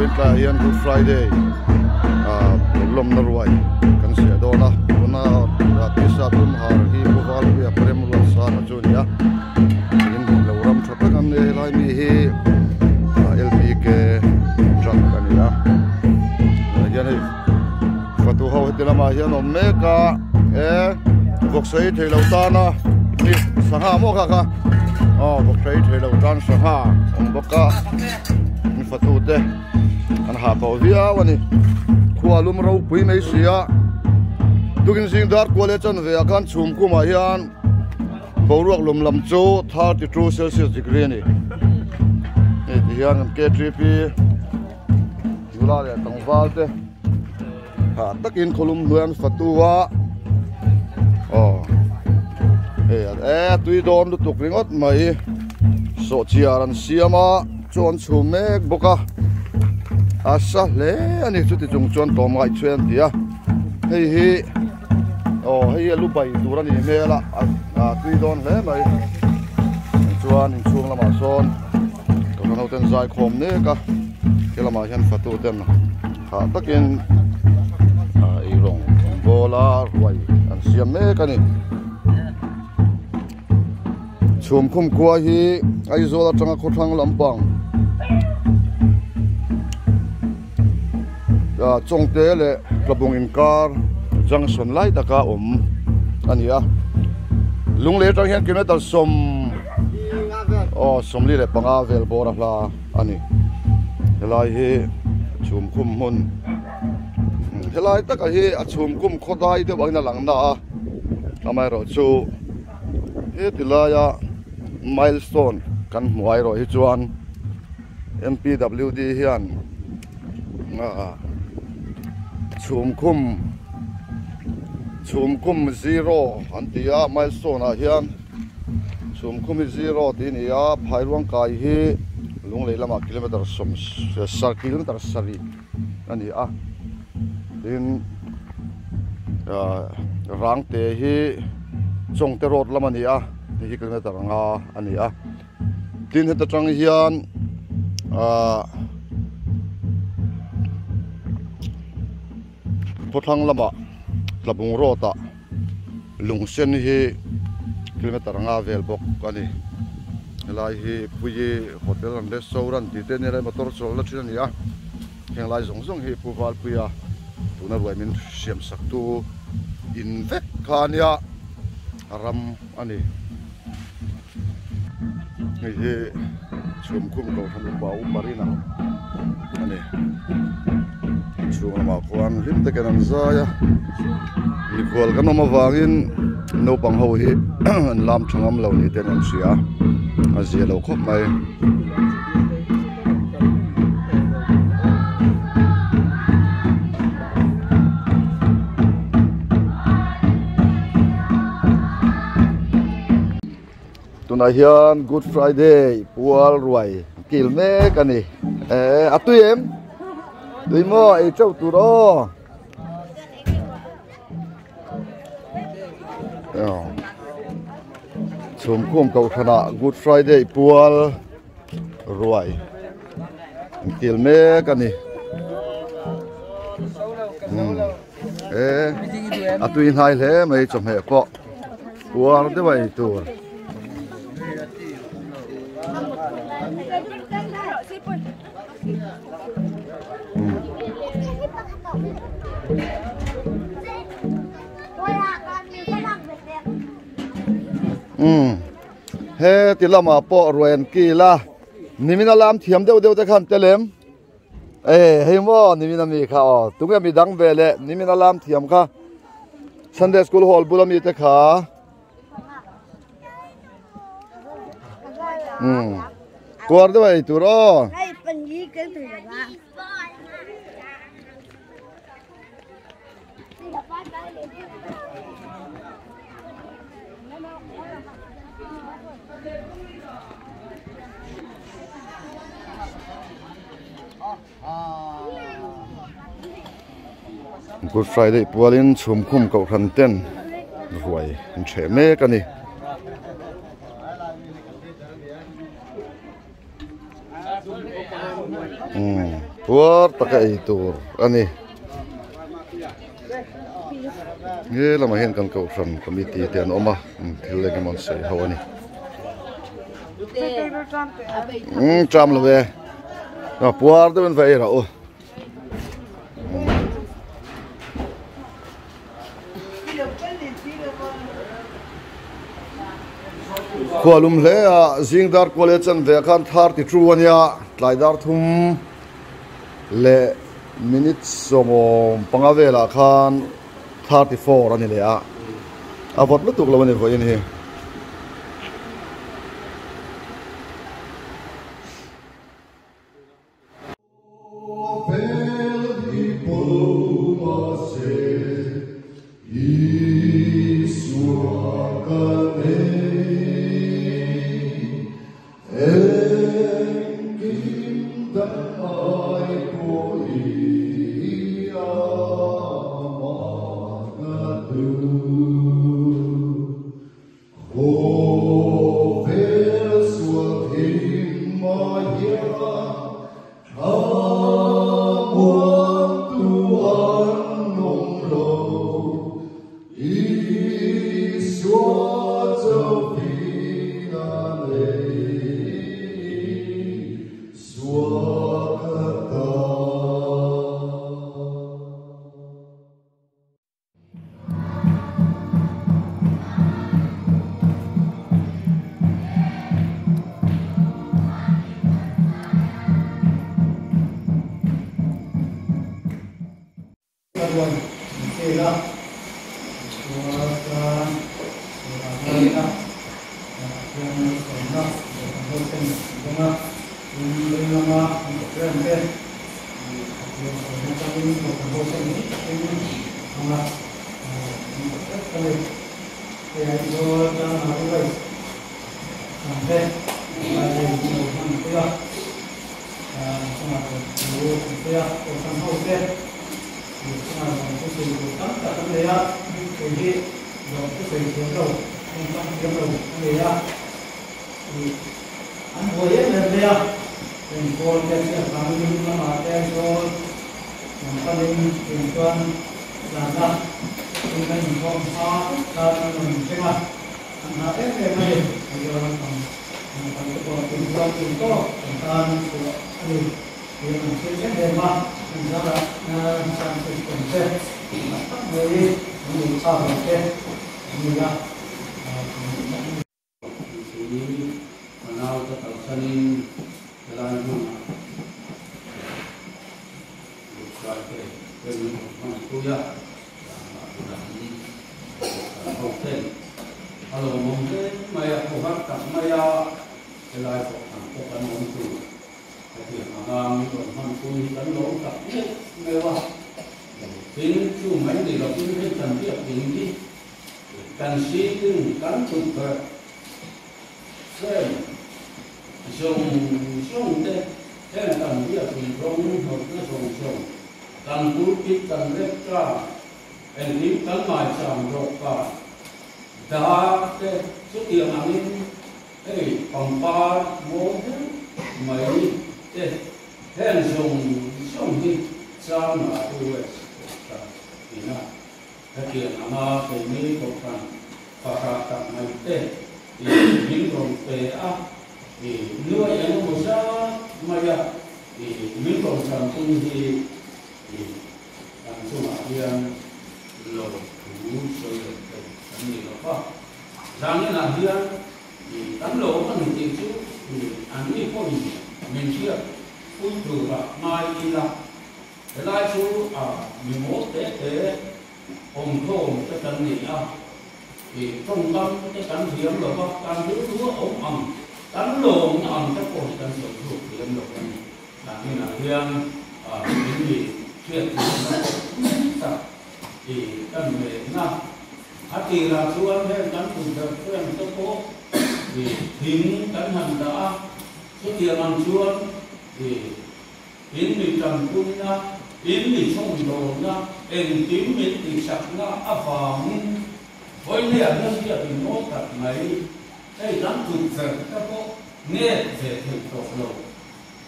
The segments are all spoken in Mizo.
Vawiin tlaiah hian Good Friday ah lawmna ruai kan siah dawn a tuna tisa tumhar hi Pu Valpuia Prem Ruatsanga chu a ni a in hmun lo ram tha tak an nei a helai mi hi LPK truck a ni a tunah hian hei fatu ho heti lamah hian awm mek a e vawksa ei theilo tana ni sangha maw kha kha aw vawksa ei theilo tan sangha awm bawk a ni fatu te an ha tawh viau a ni khua lum ropui mai si a tukin zing dar kual leh chanve ah khan chhum khumah hian boruak lum lam chu 32 celsius degree a ni hei ti hian kan K3P nula leh tlangval te hah takin khawlum hnuai an fatu a aw hei e tui dawn lutuk ringawt mai sawhchiar an siam a chaw an chhum mek bawk a a sa hle a ni chuti chung chuan tlawmngaih chhuai an ti a hei hi aw hei hi a lu bai tur a nih hmel a a tui dawn hle mai chuan inchhung lamah sawn Kohhran ho ten zai khawm mek a he lamah hian fatu ten hah takin ah ei rawng an bawl a ruai an siam mek a ni chhum khum khua hi Aizawl atanga khawthlang lampang ah Chawngte leh Tlabung inkar junction lai taka awm a ni a Lunglei atang hian kilometer sawm. Aw 45 vel bawr a hla a ni helai hi chhum khum hmun helai taka hi a chhum khum khaw dai deuh angin a lang na a amaherawh chu heti laia milestone kan hmu ai erawh hi chuan M_P_W_D hian ah chhum khum chhum khum zero an ti a milestone ah hian. Chhumkhum hi zero tih a ni a, Phairuang kai hi Lunglei lamah kilometer sawm kilometer sarih a ni a, tin ah Rangte hi Chawngte road lam a ni a, hei hi kilometer nga a ni a, tin heta tang hian ah khawthlang lamah Tlabung road ah. Lung sen hi kilometer nga vel bawk a ni helai hi Puii hotel an restaurant tih te ania motor chawl na thin a ni a heng lai zawng zawng hi Pu Valpuia tuna ruai min siam sak tu in vek kha a nia a ram a ni hei hi chhumkhum kohhran upa uparina a ni chhung lamah khuan hlim takin an zai a mikhual kan awm avangin naupang ho hi an lam tha ngam lo ni ten an hria a zia lo khawp mai. Tunah hian Good Friday pual ruai kil mek a ni eh a tui em tui maw ei teuh tur aw chhumkhum kohhranah Good Friday pual ruai kil mek a ni e a tui hnai hle mai chawhmeh pawh puar deuh a ei tur. He ti lamah pawh ruai an kil a nimin a lam thiam deuh deuh te khan tel em. E hei maw nimin ami kha aw tunge mi dang ve leh nimin a lam thiam kha Sunday school hall bula mi te kha um tuar deuh ei tur aw Good Friday pualin chhumkhum kohhran ten ruai an hreh mek a ni. Umm puar taka ei tur a ni. He lamah hian kan kohhran committee te an awm a thil eng emaw an sawi ho a ni. Umm tram lo e puar deuh in va ei rah u. Khualum hle a zing dar kual leh chan ve ah khan 32 a nia tlai dar thum leh minute 15 velah khan 34 a ni leh a a vawt lutuk lo a ni vawiin hi.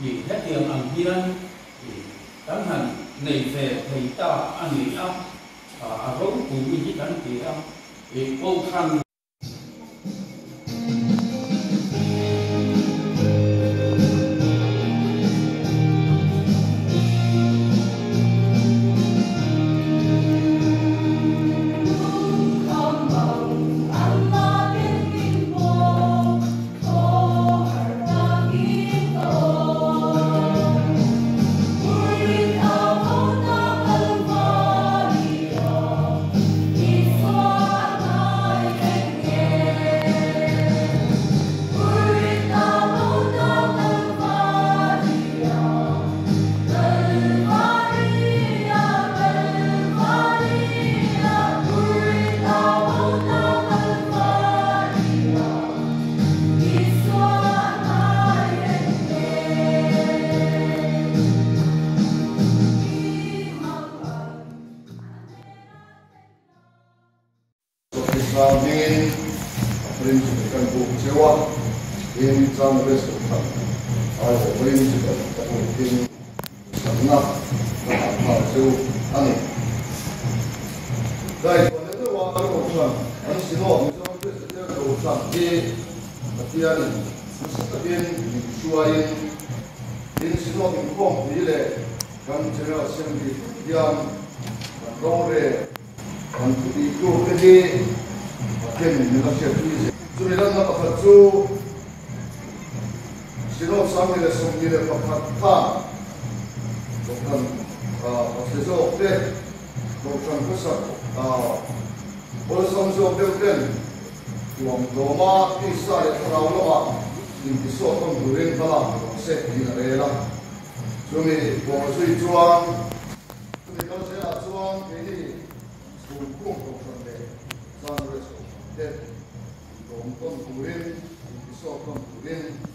Hetiang ang hian kan han nei ve thei ta a ni a, a ropui hi kan ti a, Kohhran. Islam hmingin a principal kan buk cheu a, tin Congress kohhran aiawh principal ka bukin sakna ka dah nghal cheu a ni. Daihtuah leh deuha kan kohhran an Synod Mizoram Presbyterian Kohhran hi Pathianin nasa takin min hruaiin tin Synod inkhawmpui leh kan General Assembly thleng hian kan rorel Kan thutih tur te hi Pathianin min la hriatpui zel. Chumi lanna pakhat chu Synod 2021 khan Kohhran Pathe zawk te, Kohhran khawsak awlsam zawk deuh ten tuam tlawma tisa leh thlarau lamah intisawt tawn turin hmalak ni rawh se tiin a rel a. Chumi bawr zui chuan Chumi kal zelah chuan keini chhungkung kohhran leh Congress kohhran te intawm tawn turin, intisawt tawn turin.